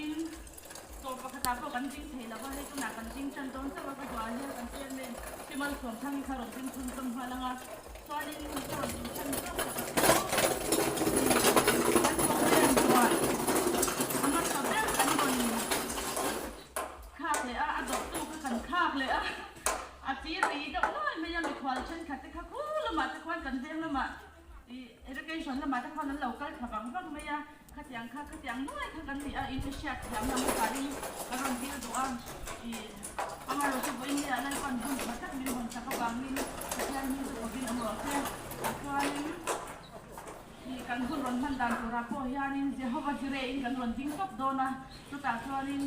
vangin dawr pakhatah pawh kan ding thei lo va, hei tunah kan ding tan dawn chauh a, ka duah hian kan chairman Pi Malsawmthangi kha rawn ding chhunzawm nghal ang a, chuanin ka rawn ding chhan zawk tak a chu kan program chuan a hmasa ber kan rawn thlak leh a, a dawrtu kha kan thlak leh a, a chi ri deuh nuai mai a, mikhual thenkhat te kha khu lamah te khuan kan veng lamah ih education lamah te khuan an lo kal thla vang vang mai a, khatiang kha khatiang nuai kha kan ni a, in hriat thiam lam atangin kan rawn dil duh a, ih amaherawhchu vawiin ni ah Lalpan hun tha tak min hawn chak avangin Pathian hming chu pawhin awm rawh se, chuanin. Ih kan hun rawn hman dan turah pawh hianin Jehova Jireh in kan rawn ding tawp dawn a, chutah chuanin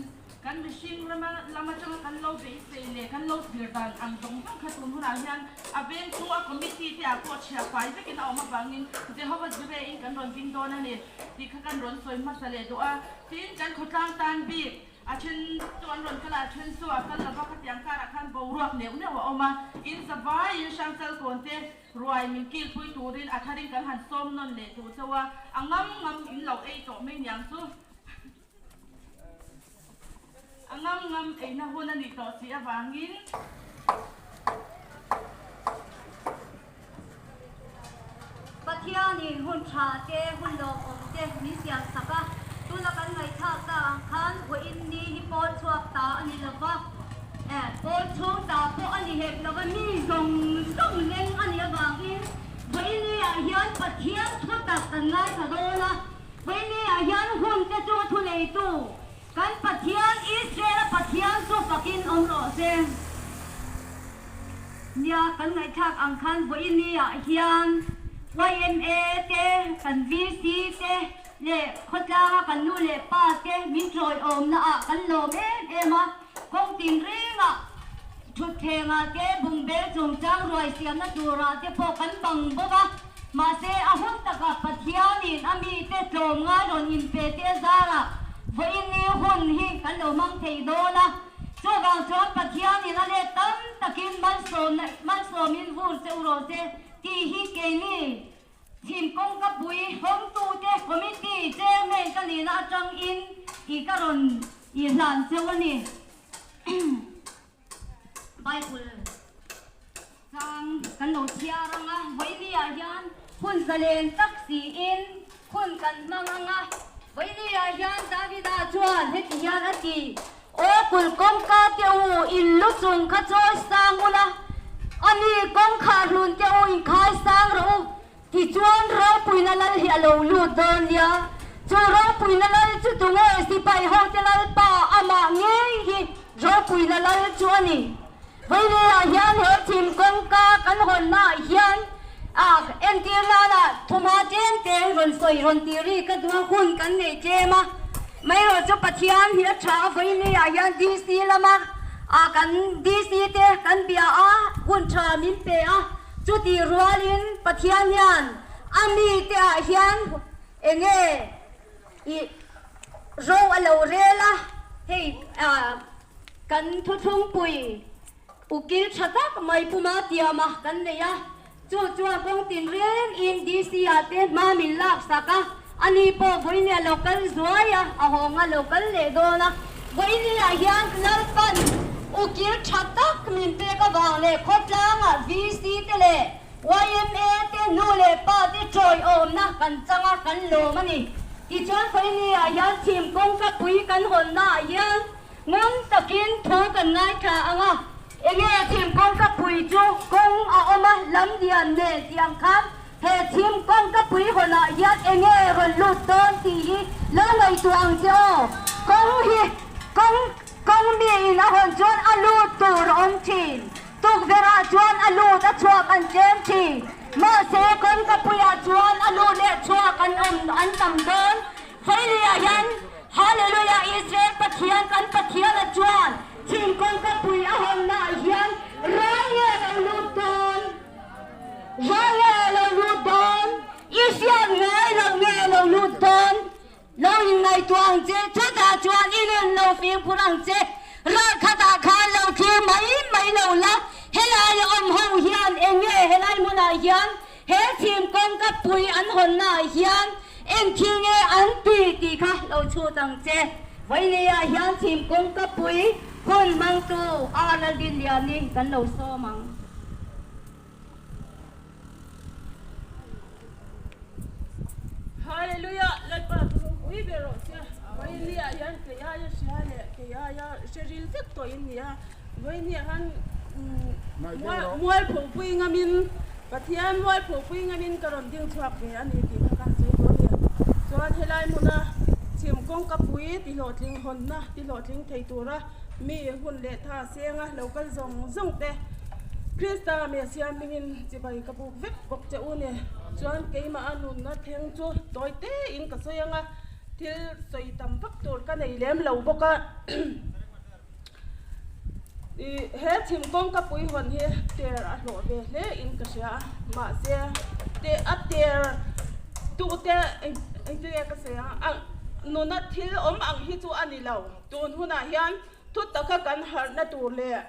kan mihring rama lam atanga kan lo beisei leh kan lo thlir dan ang zawng zawng kha tun hunah hian a veng chu a committee te ah pawh chhia fai vekin a awm avangin Jehova Jireh in kan rawn ding dawn a ni tih kha kan rawn sawi hmasa leh duh a. Tin, kan khawtlang tan bik A then chu an rawn kal a, a then chu a kal lova khatiang karah khan boruak neuh neuh a awm a, in zavaiin Hrangchalkawn te ruai min kilpui turin a tharin kan han sawm nawn leh duh chauh a, a ngam ngam in lo ei tawh mai niang chu. A ngam ngam eina hun a nih tawh si avangin. Pathianin hun tha te, hun lawmawm te min siam sak a, tuna kan ngaihthlak ta ang khan vawiin ni hi pawl chhuak ta a ni lo va, pawl chhung ta pawh a ni hek lo va, mi zawng zawng leng a nih avangin vawiin ni ah hian Pathian thu tak kan ngaithla dawn a, vawiin ni ah hian hun te chu thu neitu Kan Pathian, Israel-a Pathian chu fakin awm rawh se. Nia, kan ngaihthlak ang khan vawiin ah hian yma te, kan VC te leh khawtlanga kan nu leh pa te min tawiawmna ah kan lawm em em a, kawng tinrengah thutthlengah te bungbel chungchang ruai siamna turah te pawh kan bang bawk a, Mahse, a hun takah Pathianin a mite tlawmngai rawn inpe te a zarah vawiin ni hun hi kan lo hmang thei dawn a. Chuvang chuan Pathianin a let tam takin malsawmna malsawmin vur che u rawh se tih hi keini chhim kawngka pui hawngtute committee chairman ka nihna atangin i ka rawn i hlan cheu a ni. Bible chang kan lo chhiar ang a, vawiini ah hian hun zalen tak siin hun kan hmang ang a, vawiini ah hian Davida chuan heti hian a ti, Aw kulh kawngka te u, in lu chung kha chawi sang ula, ani kawngkhar hlun te u inkhai sang rawh u, Tichuan ropuina lal hi a lo lut dawn nia. Chu ropuina lal chu tunge sipai hote lalpa amah ngei hi ropuina lal chu a ni. Vawileah hian he thim kawngka kan hawnnaah hian a entir nana thumha tlem te rawn sawi rawn tih ri ka duh a, hun kan nei tlem a. Maherawh chu Pathian hi a tha a, vawileah hian DC lama kan DC te kan bia a, hun tha min pe a. Chutih rualin Pathian hian a mite ah hian enge ih ro a lo rel a, hei kan thuthlungpui ukil tha tak mai puma tiama kan nei a, chu chuan kawng tinreng in DC ah te hma min lak sak a, ani pawh vawiin a lo kal zuai a, a hawng a lo kal leh dawn a. Vawiin ah hian Lalpan ukil tha tak min pek avang leh khawtlangah VC te leh yma te nu leh pa te tawiawmna kan chang a, kan lawm a ni. Tichuan vawiin ah hian thim kawngka pui kan hawnna ah hian ngun takin thu kan ngaithla ang a, enge thim kawngka pui chu kawng a awm a, lam lian nen tih ang khan He thim kawngka pui hawnah hian enge rawn lut dawn tih hi lo ngaihtuah ang che aw. Kawng hi kawng kawng miin a hawn chuan a lut tur a awm thin. Tukverhah chuan a lut a chhuak an tlem thin. Mahse kawngka puiah chuan a lut leh chhuak an awm an tam dawn. Failiah hian Hallelujah Israel Pathian kan Pathiana chuan thim kawngka pui a hawnnaah hian ral nge lo lut dawn. Zai nge lo lut dawn? I hriat ngai lo nge lo lut dawn? Lo inngaihtuah ang che, chutah chuan i nun lo fimkhur ang che. Ral khatah khan lo thlir mai mai lo la, helai a awm ho hian eng nge helai hmunah hian he thim kawngka pui an hawnnaah hian eng thil nge an ti tih kha lo chhut ang che. Vawinia hian chhim kawngka pui hun hmangtu Arnaldinliani kan lo sawm ang. Hallelujah! Lalpa chu ropui ber rawh se. Vawinia hian kei aia hria leh kei aia hre ril vek tawh in ni a. Vawinia hian mualphopui ngamin Pathian mualphopui ngamin ka rawn ding chhuak ve a ni tih kha ka han sawi tawh a ni. Chuan helai hmuna chhim kawngka pui tihlawhtling hawnna tihlawhtling thei tura mi hun leh tha senga lo kal zawng zawng te Krista Messiah hmingin chibai ka buk vek bawk che u ni. Chuan keimah a nunna thleng chu tawi tein ka sawi ang a, thil sawi tam vak tur ka nei lem lo bawk a. Ih he chhim kawngka pui hawn hi ter a hlawh ve hle in ka hria a, mahse te a ter tute engtin nge ka sawi ang a, nuna thil awm ang hi chu a ni lo. Tun hunah hian thu taka kan harhna tur leh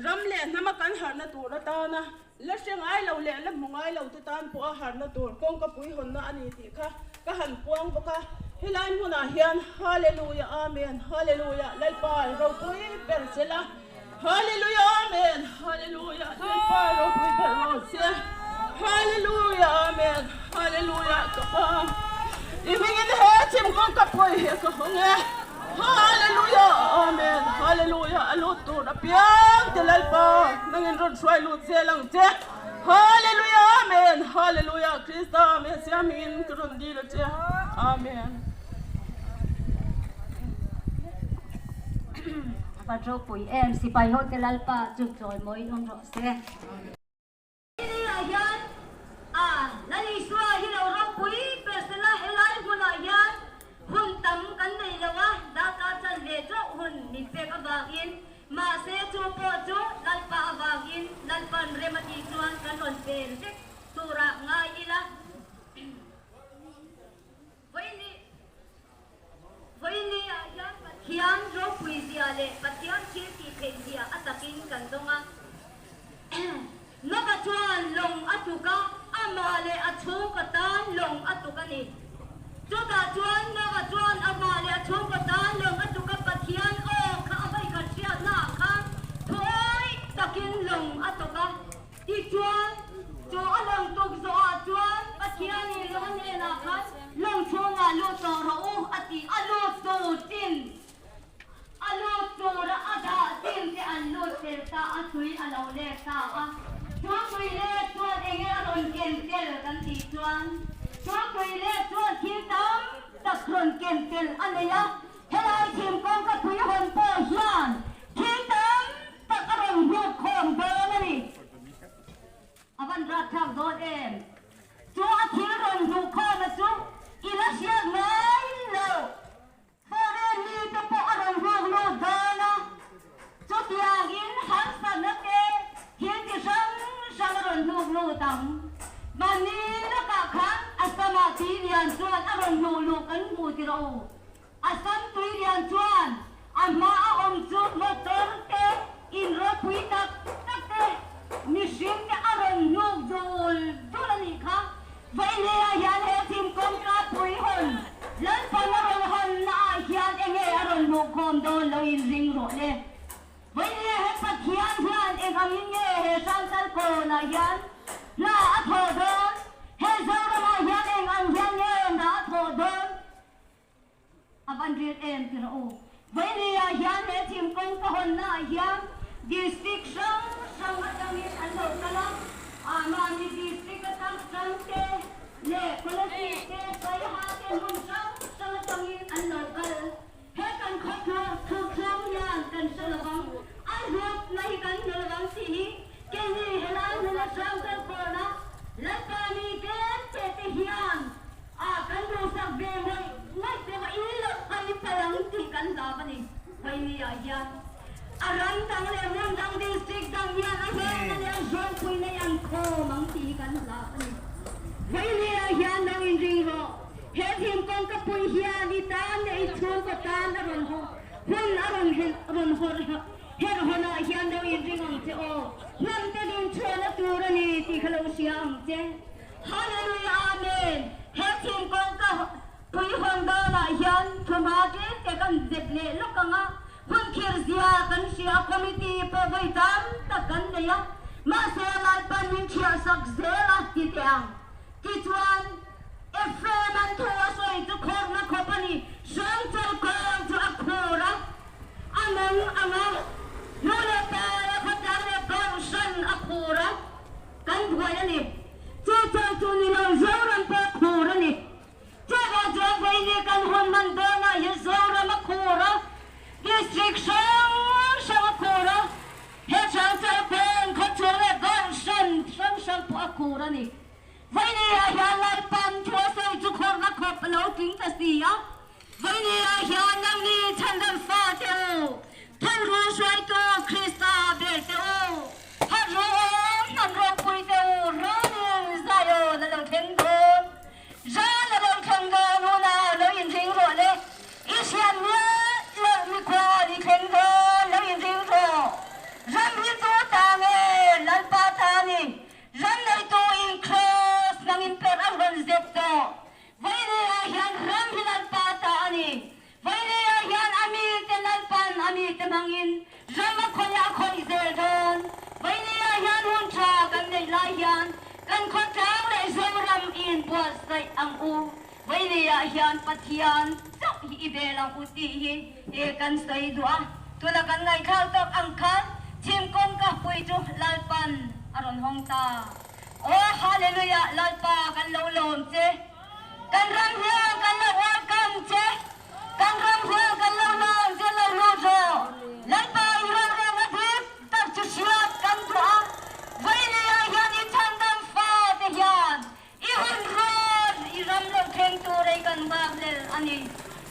ram leh hnama kan harhna tur atana la hre ngai lo leh la hmu ngai lo te tan pawha harhna tur kawngka pui hawnna a ni tih kha ka han puang bawk a. Helai hmunah hian Hallelujah Amen Hallelujah Lalpa ropui ber sela Hallelujah Amen Hallelujah Lalpa ropui ber rawh se Hallelujah Amen Hallelujah ka pa i hmingin he chhim kawngka pui hi ka hawng e Hallelujah Amen Hallelujah a lut tur apiang te Lalpa nangin rawn hruai lut zel ang che Hallelujah Amen Hallelujah Krista Messiah hmingin ka rawn dil a che Amen. A va ropui em sipai ho te Lalpa chu chawi mawiin awm rawh se. Hetiah hian a Lal Isua hi lo ropui ber sela helai hmunah hian hun tam kan nei lo a, darkar chan ve chauh hun min pek avangin, mahse chu pawh chu Lalpa avangin Lalpan rem a tih chuan kan rawn pen vek turah ngai ila. Vawiin ah hian Pathian ropui zia leh Pathian thil tih theih zia a takin kan dawng a. Nova chuan lawng a tuk a, amah leh a chhungkaw tan lawng a tuk a ni. Chutah chuan Nova chuan amah leh a chhungkaw tan lawng a tuk a, Pathian aw kha a vawikhat hriatna ah khan thuawi takin lawng a tuk a. Tichuan, chu a lawng tuk zawhah chuan Pathianin lawng hnenah khan lawng chhungah lut tawh rawh u a ti. A lut tur chin, a lut tura a dah chin te an lut tel ta a, tui a lo let ta a. Chu tui let chuan enge a rawn ken tel kan tih chuan, chu tui let chuan thil tam tak rawn ken tel a nei a. Helai thim kawngka pui hawn pawh hian thil tam tak a rawn hnuk khawm dawn a ni. A van rat thlak dawn em? Chu a thil rawn hnuh khawm a chu i la hriat ngai lo. Foreign mi te pawh a rawn hnuk lut dawn a. Chutiangin harsatna te thil ti hrang hrang a rawn hnuk lut ang. Mahni lakah khan Assam-ah tui lian chuan a rawn hnuh luh kan hmu ti rawh u. Assam tui lian chuan a hma a awm chu motor te, in ropui tak tak te, mihring te a rawn hnuk dul dul a nih kha. Vawileia hian he thim kawngka pui hawn Lalpan a rawn hawn na ah hian enge a rawn hmuh khawm dawn lo in ring rawh le. Vawileia he Pathian hian eng angin nge he Hrangkal kawnah hian hna a thawh dawn, he Zoramah hian eng ang hian nge hna a thawh dawn, A van ril em ti rawh u. Vawinia hian he thingkung ka hawnna ah hian District hrang hrang atangin an lo kal a, mahni District atang hrang te leh Kolasib te, Saiha te hmun hrang hrang atangin an lo kal. He kan khaw thuk chhung hian kan hre lovang, a hlutna hi kan hmu lovang tih hi keini helai hmuna hrang kal kawna Lalpa mi tlem te te hian A kan duhsak ve ngawih ngawih pawh a in loh kan pal ang tih kan hlauh a ni. Vaini ah hian a ram dang leh hmun dang district dang hian a hlawkna leh a zawngpui nei an khawm ang tih hi kan hlauh a ni. Vaini ah hian lo inring rawh. He thim kawngka pui hian i tan leh i chhungkaw tan a rawn haw hun a rawn rawn hawrh herh hawnah hian lo inring ang che aw. Hnam te dinchhuahna tur a ni tih kha lo hria ang che. Hallelujah Amen! He thim kawngka pui hawn dawnah hian thu hma tlem te ka. kan zep leh lawk ang a, hun khir zia kan hria a, committee pawh vawi tam tak kan nei a, mahse Lalpan min thiah sak zel a ti teh ang. Tichuan, Ephraim an thu a sawi chu khawrhna khawp a ni, Hrangchal kawng chu a khur a, a nung ang a, nu leh pa leh khawtlang leh kohhran a khur a, kan buai a ni. Chu chuan chu ni lo Zoram pawh khur a ni. Chuvang chuan vawiini kan hun hman dawnah hi Zoram a khur a, District hrang hrang a khur a, he Hrangchal kawng khawchhung leh kohhran hrang hrang pawh a khur a ni. Vawinia hian Lalpan thu a sawi chu khawrhna khawp a lo tling ta si a. Vawinia hian nangni chhandam fate u, thawhru hruaitu Krista ber te u, harhru awm hnam ropui te u, ranin Zion a lo thleng dawn. Zan a lo thleng dawn huna lo inring rawh le, i hriat miah loh mikhual i thleng dawn lo inring rawh. Ram hi chu ta nge Lalpa ta a ni, Ram neitu in Kraws nangin perh a rawn zep tawh. Vawinia hian ram hi Lalpa ta a ni. Vawinia hian a mite Lalpan a mite hmangin ram a khawih a khawih zel dawn. Vawinia hian hun tha kan neih lai hian kan khawtlang leh Zoram i inbuatsaih ang u. Vawinia hian Pathian chauh hi i bel ang u tih hi e kan sawi duh a. Tuna kan ngaihthlak tawk ang khan chhim kawngka pui chu Lalpan a rawn hawng ta. Aw Hallelujah Lalpa kan lo lawm che. Kan ram hian kan lo welcome che. Kan ram hian kan lo lawm che lo lut rawh. Lalpa i ram reng a dik tak chu hriat kan duh a. Vawinia hian i chhandam fate hian I hun rawn i ram lo thleng tur ei kan nghak lel a ni.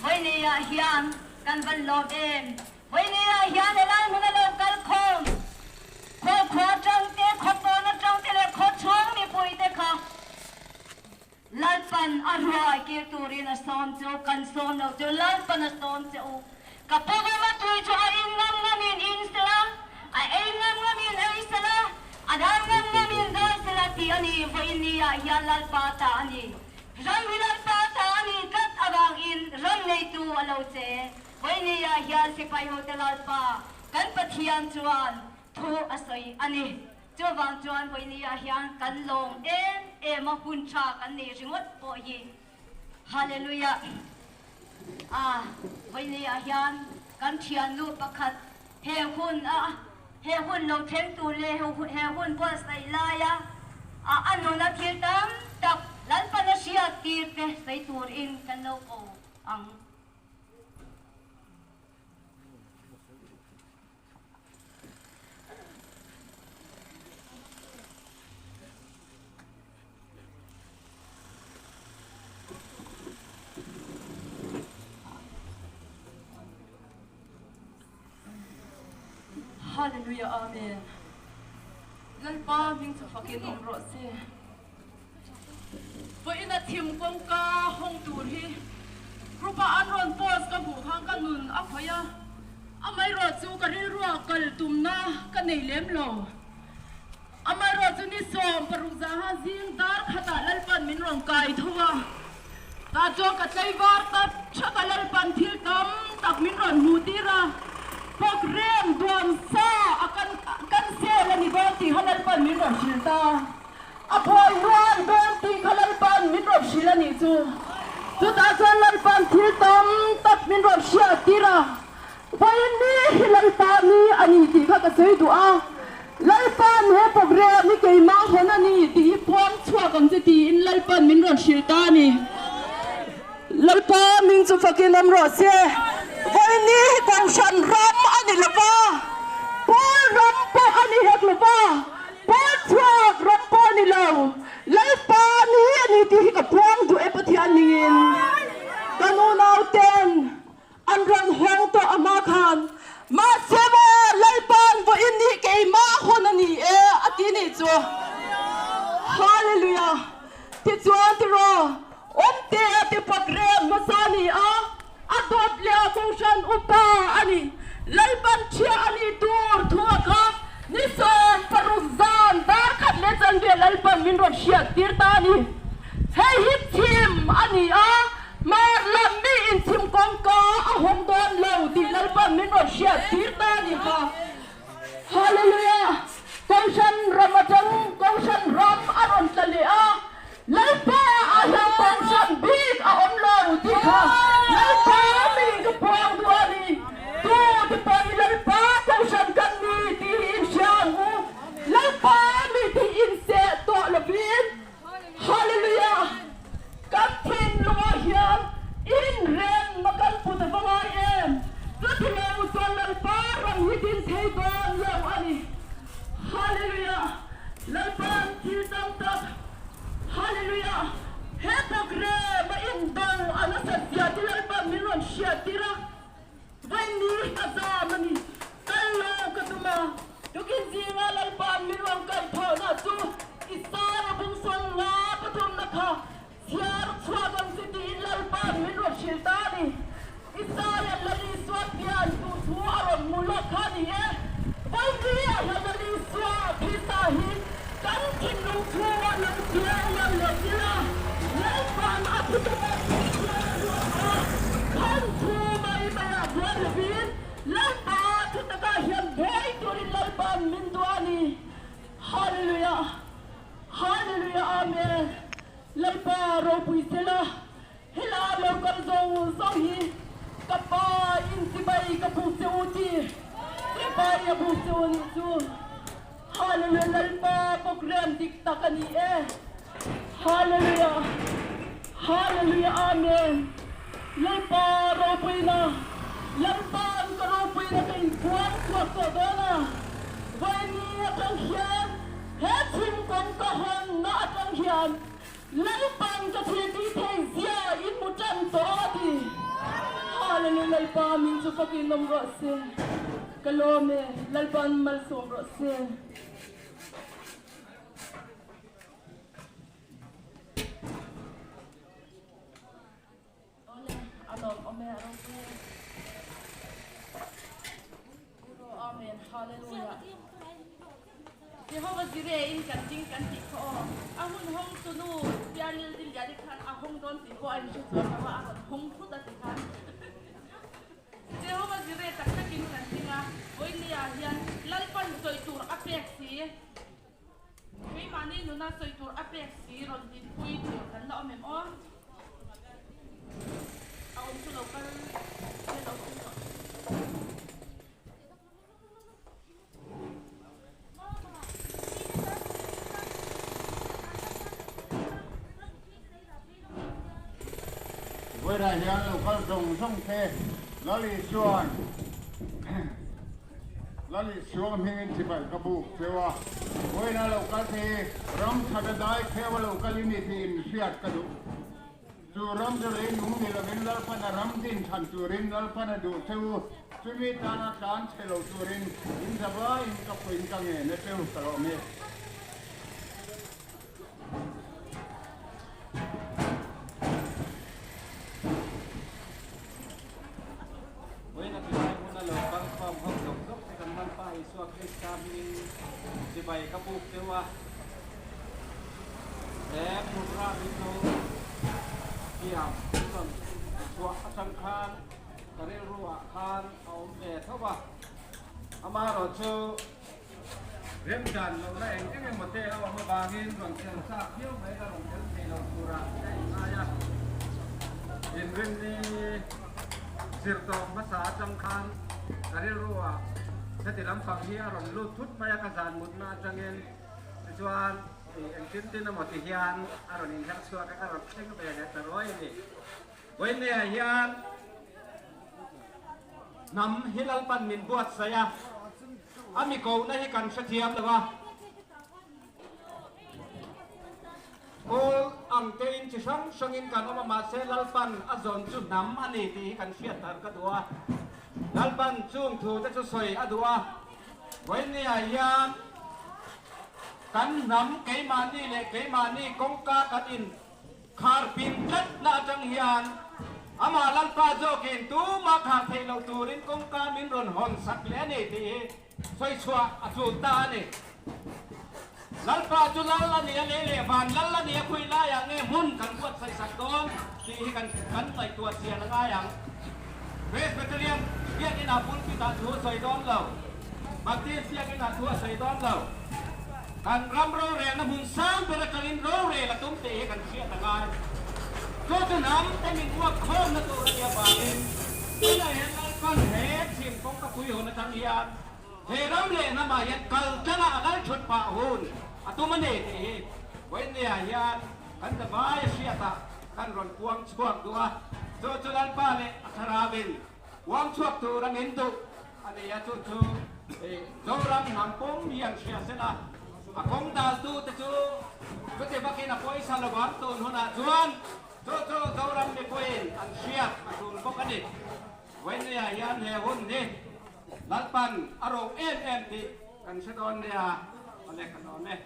Vawinia hian kan van lawm em. Vawinia hian helai hmun a lo kal khawm. Khaw khua atang te, khaw pawn atang te leh khaw chhung mipui te kha Lalpan a ruai kir turin a sawm che u, kan sawm lo che u, Lalpan a sawm che u. Ka pawm a tui chu a in ngam ngamin in sela, a ei ngam ngamin ei sela, a dai ngam ngamin dai sela tih a ni. Vawiin ni ah hian Lalpa ta a ni. Ram hi Lalpa ta a ni tlat avangin ram neitu a lo che. Vawiin ni ah hian sipai hote Lalpa kan Pathian chuan thu a sawi a ni. Chuvang chuan vawiin ni ah hian kan lawm em em a, hun tha kan nei ringawt pawh hi. Hallelujah! A, vawiin ah hian kan thiannu pakhat he hun a he hun lo thleng tur leh he hun buatsaih laia a a nuna thil tam tak Lalpan a hriat tir te sawi turin kan lo ko ang. Hallelujah Amen Lalpa hming chu fakin awm rawh se. Vawiin a thim kawngka hawng tur hi group ah an rawn post ka hmuh khan ka nun a khawih a, amaherawhchu ka rilruah kal tumna ka nei lem lo. Amaherawhchu ni 16 zaha zing dar khatah Lalpan min rawn kai tho a, tah chuan ka tlaivar ta thak a, Lalpan thil tam tak min rawn hmuh tir a, pawk reng duam sa a kan cancel a ni dawn tih kha Lalpan min rawn hrilh ta. A phawi nual dawn tih kha Lalpan min rawn hrilh a nih chu. Chutah chuan Lalpan thil tam tak min rawn hriat tir a, Vawiin ni hi Lalpa ni a ni tih kha ka sawi duh a, Lalpan he program hi keimah hawn a ni tih hi puang chhuak ang che tiin Lalpan min rawn hrilh ta a ni. Lalpa ming chu fakin awm rawh se. Vawiin ni hi Kohhran ram a ni lo va, Pawl ram pawh a ni hek lo va, Pawl chhuak ram pawh a ni lo. Lalpa ni a ni tih hi ka puang duh e Pathian ningin kan unauten An rawn hawng tawh a hma khan, Mahse maw Lalpa'n vawiin nih keimah hawn a ni e a ti nih chu. Hallelujah! Tichuan tiraw, Awmtea ti program hmasa a ni a, a dawt leh a Kohhran upa a ni. Lalpan ṭhia a nih tur thunga kha ni 16 zan dar khat leh chanve Lalpan min rawn hriat tir ta a ni. Hei hi chhim a ni a. Hmar lam mi in chhim kawngka a hawng dawn lo tih Lalpan min rawn hriat tir ta a ni kha. Hallelujah! Kohhran ram atang Kohhran ram a rawn tla leh a, Lalpa ah hian Kohhran bik a awm lo tih kha Lalpa mi ka puang duh a ni. Tu te pawh hi Lalpa Kohhran kan ni tih hi in hria ang u. Lalpa mi tih in seh tawh lovin Hallelujah! Kan thinlungah hian inremna kan put a va ngai em! Chutilo chuan Lalpa ram hi din thei dawn lo a ni. Hallelujah! Lalpa'n thil tam tak Hallelujah! He program a indo a nasat zia te Lalpa'n min rawn hriattir a. Vaini ka zam a ni. Kal lo ka tum a, tukin zinga Lalpa'n min rawn kaih thawhna chu i sara bungsawn nga pathumna kha chhiar chhuak ang che tiin Lalpa'n min rawn hrilh ta a ni. Isaiah Lal Isua pian tur thu a rawn hmu lawk kha a ni e. Vaini ah hian Lal Isua Krista hi kan thinlung chhungah lo piang leh leh ila, Lalpa'n a thutak a chhiar chhuak a, khan thu mai maiah buai lovin Lalpa thutakah hian buai turin Lalpa'n min duh a ni. Hallelujah! Hallelujah! Amen! Lalpa ropui sela, helai lo kal zawng zawng hi ka pa in chibai ka buk che u ti, chibai a buk che u nih chu. Hallelujah Lalpa program dik tak a ni e. Hallelujah Hallelujah Amen Lalpa ropuina Lalpa'n ka ropuina ka inpuang chhuak tawh dawn a, vawiini atang hian he chhim kawng ka hawnna atang hian Lalpa'n ka thil tih thei zia in hmu tan tawh a ti. Hallelujah Lalpa min chu fakin awm rawh se. Ka lawm e, Lalpa'n malsawm rawh se. Awle, a lawm awm e, a ropui e. Guru Amen, Hallelujah. Jehovah Jireh in kan ding kan tih kha aw. A hun hawng tu nu Pialil Diliani khan a hawng dawn tih pawh a inhre chuang lo a, a rawn hawng thut a ti khan. Jehovah Jireh tak takin kan ding a, vawinia hian Lalpan sawi tur a pek si. Keimahni nuna sawi tur a pek si rawn dinpui tur kan la awm em aw? A awm chu lo kal se lo awm tawh. Vawiinah hian lo kal zawng zawng te Lal Isua'n Lal Isua hmingin chibai ka buk cheu a, vawiinah lo kal te hi ram that a dai kheu a lo kal i ni tih in hriat ka duh. Chu ram chu lei nung ni lovin Lalpan a ram din chhan turin Lalpan a duh cheu u, chumi tana tlan chhe lo turin in zavaiin ka puiin ka ngen a cheu ka lawm e. Vawiin a tilai huna lo kal khawm ho zawk zawk te kan Lalpa Isua Krista hmingin chibai ka buk deuh a. He program hi chu thiam an rawn chhuah atang khan ka rilru ah khan a awm ve tho a. Amaherawhchu Remchan lohna eng eng emaw te a awm avangin rawn tel chak viau mai la rawn tel thei lo turah ka inngai a. Inrinni zir tawp hmasa atang khan ka rilruah heti lampang hi a rawn lut thut mai a, ka zan mutna atangin tichuan engtin tin emaw ti hian a rawn inherh chhuak a, ka rawn thleng ve leh ta ruai a ni. Vawiinniah hian hnam hi Lalpan min buatsaih a, a mi kohna hi kan hrethiam lo a. Kawl ang tein chi hrang hrangin kan awm a, mahse Lalpan a zawn chu hnam a ni tih hi kan hriat thar ka duh a. Lalpan chung thu te chu sawi a duh a, Vawiinniah hian kan hnam keimahni leh keimahni kawngka kan in Khar pin tlat na atang hian amah Lalpa zawkin tumah khar theih loh turin kawngka min rawn hawn sak leh a ni tih hi sawi chhuah a tul ta a ni. Lalpa chu Lal a ni a, lei leh van Lal a ni a, khawi laiah nge hmun kan buatsaih sak dawn tih hi kan kan ngaihtuah chian a ngai ang. Presbyterian biakinah pulpit ah thu a sawi dawn lo, Baptist biakinah thu a sawi dawn lo. Kan ram rorelna hmun sang ber atangin rorel a tum tih hi kan hriat a ngai. Chu chu hnam te min uap khawmna tur a nih avangin tunah hian Lalpan he chhim kawngka pui hun atang hian He ram leh hnamah hian kal tlangah a lal thut pah hun a tum a ni tih hi Vawinia hian kan zavai a hriatah kan rawn puang chhuak duh a, chu chu Lalpa leh a thlarauin puang chhuak tur a min duh a ni a, chu chu Zoram hnam pum hi an hria sela, a kawng daltute chu chuti vakin a pawisa lovang tun hunah chuan chu chu Zoram mipuiin an hriat a tul bawk a ni. Vawinia hian he hun hi Lalpan a ro em em tih kan hre dawn nia, awle ka lawm e.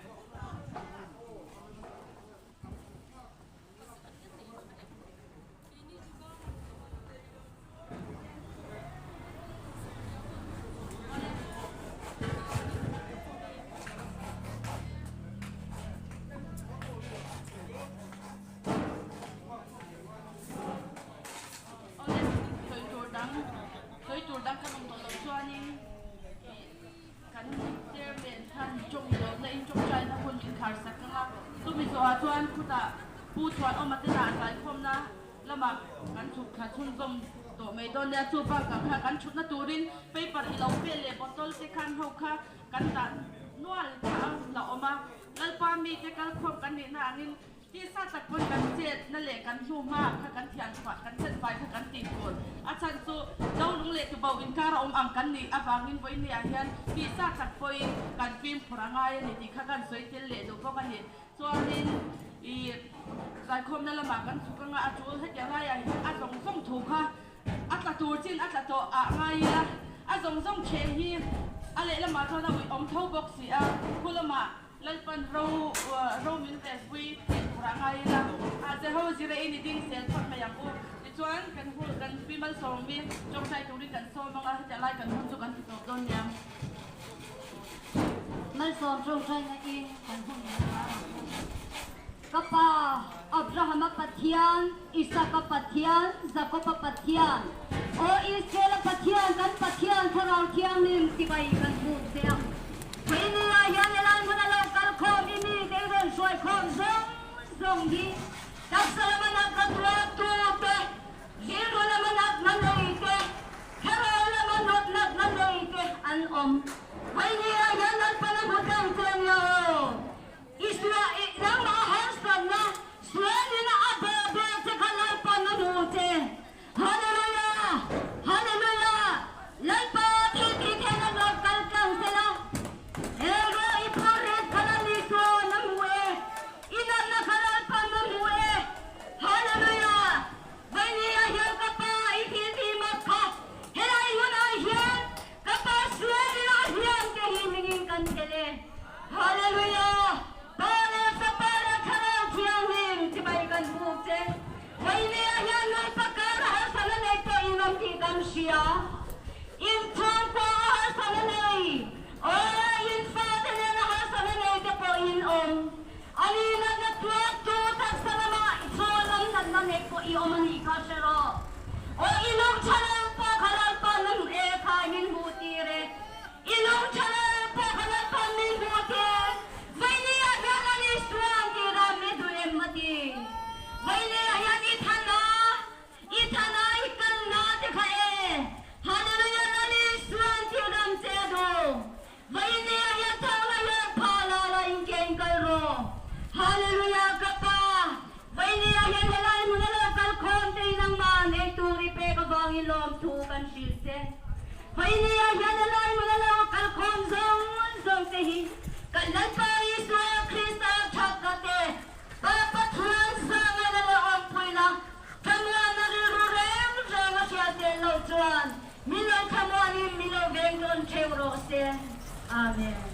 Awle, sawi tur dang, sawi tur dang kan awm tawh loh chuanin kan chairman khan tawng lohna in tawngtaina hun min khar sak ang a, chumi zawhah chuan khutah Pu Chhuanawma te dah zaikhawmna lamah kan chhuk thla chhunzawm tawh mai dawn nia, chu bakah khan kan thutna turin paper i lo pel leh bottle te khan ho kha kan dah nual kha a la awm a, Lalpa mite kalkhawm kan nihna angin Tisa tak pawn kan chetna leh kan hnu hma kha kan thian fai, kan chet fai kha kan tih tur. A chhan chu Dolung leh Tubo inkar a awm ang kan nih avangin vawiin ah hian tisa tak pawhin kan fimkhur a ngai a ni tih kha kan sawi tel leh duh bawk a ni. Chuanin ih zaikhawmna lamah kan chhuk anga a tul hetiang laiah hian a zawng zawng thu kha a tla tur chin a tla tawh ah ngai ila a zawng zawng ṭheh hi a lehlamah chuan a uih awm tho bawk si a, khu lamah Lalpan ro ro min rel pui theih turah ngai ila, a che ho zir e in i ding sel phawt mai ang u. Tichuan kan hu kan pi malsawm i tawngtai turin kan sawm ang a, hetiang lai kan hun chu kan ti tawp dawn nia. Malsawm tawngtaina in kan hun leh ngai ang u. Ka pa Abrahama Pathian, Isaka Pathian, Jakoba Pathian, aw Israela Pathian, kan Pathian Thlarau Thianghlim chibai kan hmuh che ang. Keini-ah hian helai hmuna lo kal khawm i mi te i rawn hruai khawm zawng zawng hi taksa lama natna tuartu te, rilru lama natna nei te, thlarau lama nawt natna nei te an awm. Keini-ah hian Lalpan a hmu tlang che nia aw. Israel nangmah harsatna sualin a bawh ber che kha Lalpan a hmu che. Hallelujah! Hallelujah! Lalpa thil tih theihna lo kal tlang sela, he ro i phur ret kha Lal Isua'n a hmu e, i natna kha Lalpa'n a hmu e. Hallelujah! Vainia hian ka Pa i thil tih mak kha helai hunah hian ka Pa sualin a hliam te hi mingin kan tel e. Hallelujah! Pa leh Fapa leh Thlarau Thianghlim chibai kan buk che. Hmeichhia hian nupa kar a harsatna nei pawh in awm tih kan hria. In chhungkua a harsatna nei, aw in fate nen a harsatna nei te pawh in awm. A ni natna tuartu taksa lamah i chaw lam natna nei pawh i awm a nih kha hre rawh. Aw i lungtha lo pawh kha Lalpa nung e khai min hmuh tir e. I lungtha lo pawh kha Lalpa min hmuh tir. Vainia hian a ni suan tih ram i duh em a ti. Vainia hian i than a, i than a, i kalna te kha e. Hallelujah Lal Isuan tih ram che a duh. Vainia hian thawhna hian pha la la in ke in kal rawh. Hallelujah ka pa. Vainia hian helai hmun a lo kal khawm te in angmah nei tur i pek avangin lawmthu kan hrilh che. Vainia hian helai hmun a lo kal khawm zawng zawng te hi kan Lalpa Isua Krista that ka te Pa Pathian zangaina leh awmpui la thlamuanna rilru reng reng a hriat tel loh chuan min lo thlamuanin min lo veng tawn theuh rawh se. Amen.